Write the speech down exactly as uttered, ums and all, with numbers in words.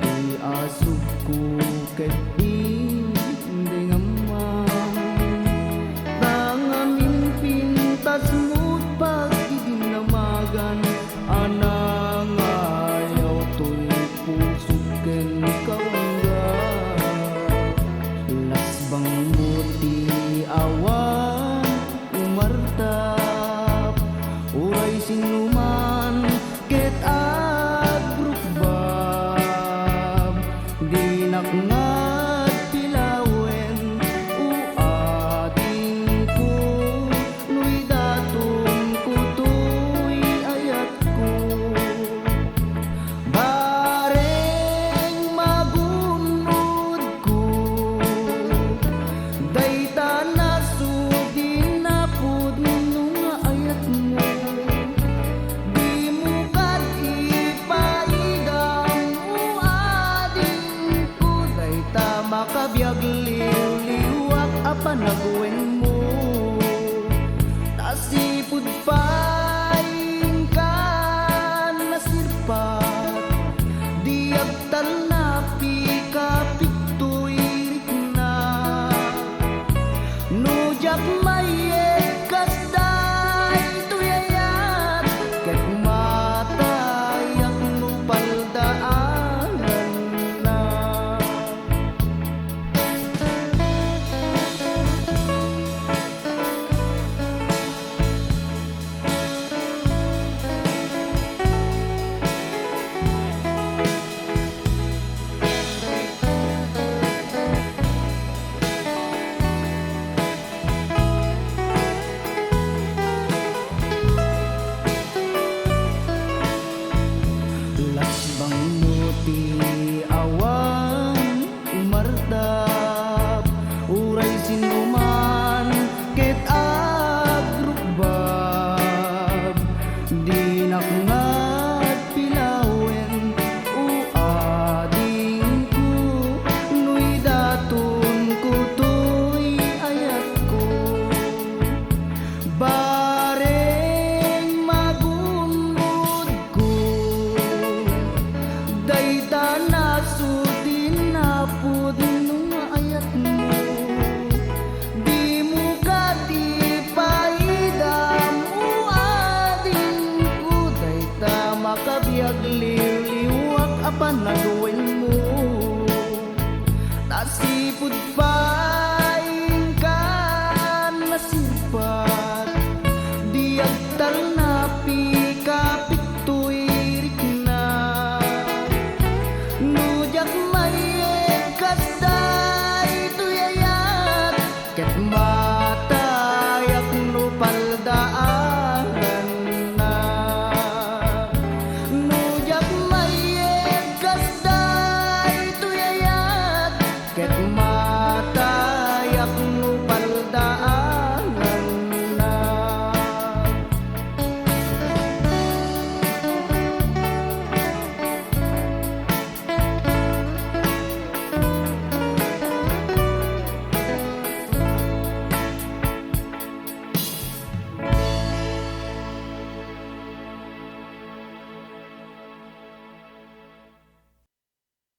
Ti asugko ket dindingamman, ta ngamin pintasmo ti pagdidinamagan a nangayaw toy pusok ken kaungga. Lasbangmo ti awan umartap, uray sinoman ket agrukbab. Dinak nga agpilawen, o adingko, no idatonko toy ayatko. Bareng magunodko, dayta nasut ti napudno nga ayatmo. Dimo kad ipaidam, o adingko, dayta makabiag liwliwak a panagwenmo. Ta sipud pay inka nasirpat, di agtalna pikapikto irikna. No diak maiyeg kas daytoy ayat, ket matayak no paldaananna. Lasbangmo ti awan umartap, uray sinoman ket agrukbab. Dinak nga agpilawen, o adingko, no idatonko toy ayatko. Bareng magunodko, dayta nasut ti napudno nga ayatmo. Dimo kad ipaidam, o adingko, dayta makabiag liwliwak a panagwenmo. Ta sipud